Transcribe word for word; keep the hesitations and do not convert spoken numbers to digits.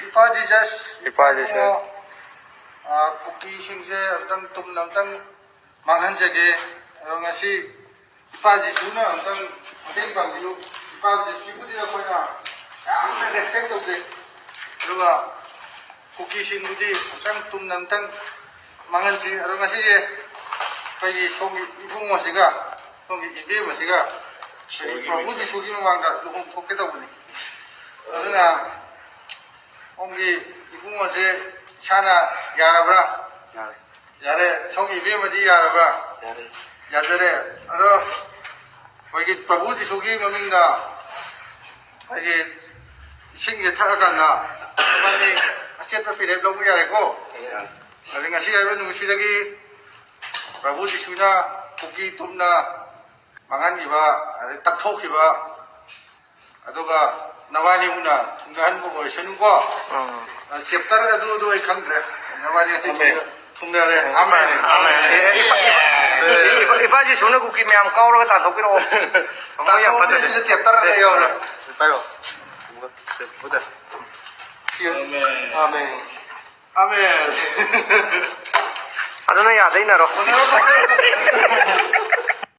ꯏꯄꯥ ꯖꯤꯖꯁ, ꯏꯄꯥ ꯖꯤꯖꯁ꯫ ꯏꯕꯨꯡꯉꯣ, ꯑ, ꯀꯨꯀꯤꯁꯤꯡꯁꯦ ꯑꯝꯇꯪ ꯇꯨꯝꯅ ꯑꯝꯇꯪ ꯃꯥꯡꯍꯟꯖꯒꯦ꯫ ꯑꯗꯣ ꯉꯁꯤ ꯏꯄꯥ ꯖꯤꯁꯨꯅ ꯑꯝꯇꯪ ꯃꯇꯦꯡ ꯄꯥꯡꯕꯤꯌꯨ꯫ ꯏꯄꯥ ꯖꯤꯁꯨꯕꯨꯗꯤ ꯑꯩꯈꯣꯏꯅ ꯌꯥꯝꯅ respect ꯇꯧꯖꯩ꯫ ꯑꯗꯨꯒ ꯀꯨꯀꯤꯁꯤꯡꯕꯨꯗꯤ ꯑꯝꯇꯪ ꯇꯨꯝꯅ ꯑꯝꯇꯪ ꯃꯥꯡꯍꯟꯁꯤ꯫ ꯑꯗꯣ ꯉꯁꯤꯁꯦ ꯑꯩꯈꯣꯏꯒꯤ ꯁꯣꯝꯒꯤ ꯏꯕꯨꯡꯉꯣꯁꯤꯒ ꯁꯣꯝꯒꯤ ꯏꯕꯦꯝꯃꯁꯤꯒ ꯑꯩꯈꯣꯏꯒꯤ ꯄ꯭ꯔꯚꯨ ꯖꯤꯁꯨꯒꯤ ꯃꯃꯥꯡꯗ ꯂꯨꯍꯣꯡ ꯊꯣꯛꯀꯦ ꯇꯧꯕꯅꯤ꯫ ꯑꯗꯨꯅ ꯁꯣꯝꯒꯤ ꯏꯕꯨꯡꯉꯣꯁꯦ ꯏꯁꯥꯅ ꯌꯥꯔꯕ꯭ꯔꯥ? ꯌꯥꯔꯦ꯫ ꯌꯥꯔꯦ꯫ ꯁꯣꯝꯒꯤ ꯏꯕꯦꯝꯃꯗꯤ ꯌꯥꯔꯕ꯭ꯔꯥ? ꯌꯥꯔꯦ꯫ ꯌꯥꯖꯔꯦ꯫ ꯑꯗꯣ ꯑꯩꯈꯣꯏꯒꯤ ꯄ꯭ꯔꯚꯨ ꯖꯤꯁꯨꯒꯤ ꯃꯃꯤꯡꯗ ꯑꯩꯈꯣꯏꯒꯤ ꯏꯁꯤꯡꯁꯦ ꯊꯛꯑꯀꯥꯟꯗ ꯏꯕꯥꯅꯤ ꯑꯆꯦꯠꯄ ꯐꯤꯔꯦꯞ ꯂꯧꯕ ꯌꯥꯔꯦꯀꯣ? ꯌꯥꯔꯦ꯫ ꯑꯗꯩ ꯉꯁꯤ ꯍꯥꯏꯕ ꯅꯨꯃꯤꯠꯁꯤꯗꯒꯤ ꯄ꯭ꯔꯚꯨ ꯖꯤꯁꯨꯅ ꯀꯨꯀꯤ ꯇꯨꯝꯅ ꯃꯥꯡꯍꯟꯈꯤꯕ, ꯑꯗꯩ ꯇꯛꯊꯣꯛꯈꯤꯕ, ꯑꯗꯨꯒ ꯅꯕꯥꯅꯤ ꯍꯨꯅ ꯊꯨꯡꯅꯍꯟꯕ ꯑꯣꯏꯁꯅꯨꯀꯣ꯫ ꯎꯝ꯫ ꯑ, chapter ꯑꯗꯨ, ꯑꯗꯨ ꯑꯩ ꯈꯪꯗ꯭ꯔꯦ꯫ ꯅꯕꯥꯅꯤ ꯑꯁꯤ ꯑꯃꯦꯟ꯫ ꯊꯨꯡꯅ-, ꯊꯨꯡꯅꯔꯦ꯫ ꯑꯃꯦꯟ꯫ ꯑꯃꯦꯟ꯫ ꯑꯃꯦꯟ꯫ ꯑꯦ, ꯏꯄꯥ, ꯏꯄꯥ, ꯏꯄꯥ ꯖꯤꯁꯨꯅ ꯀꯨꯀꯤ ꯃꯌꯥꯝ ꯀꯥꯎꯔꯒ ꯇꯥꯟꯊꯣꯛꯄꯤꯔꯛꯑꯣ꯫ ꯊꯃꯣꯏ ꯌꯥꯝ ꯇꯥꯟꯊꯣꯛꯑꯕꯅꯤ, ꯐꯠꯇꯕꯅꯤ꯫ ꯁꯤꯗ chapter ꯑꯃ ꯌꯥꯎꯔꯦ꯫ ꯄꯥꯏꯔꯣ꯫ Chapter꯫ ꯑꯃꯦꯟ꯫ ꯑꯃꯦꯟ꯫ ꯑꯗꯨꯅ ꯌꯥꯗꯩꯅꯔꯣ?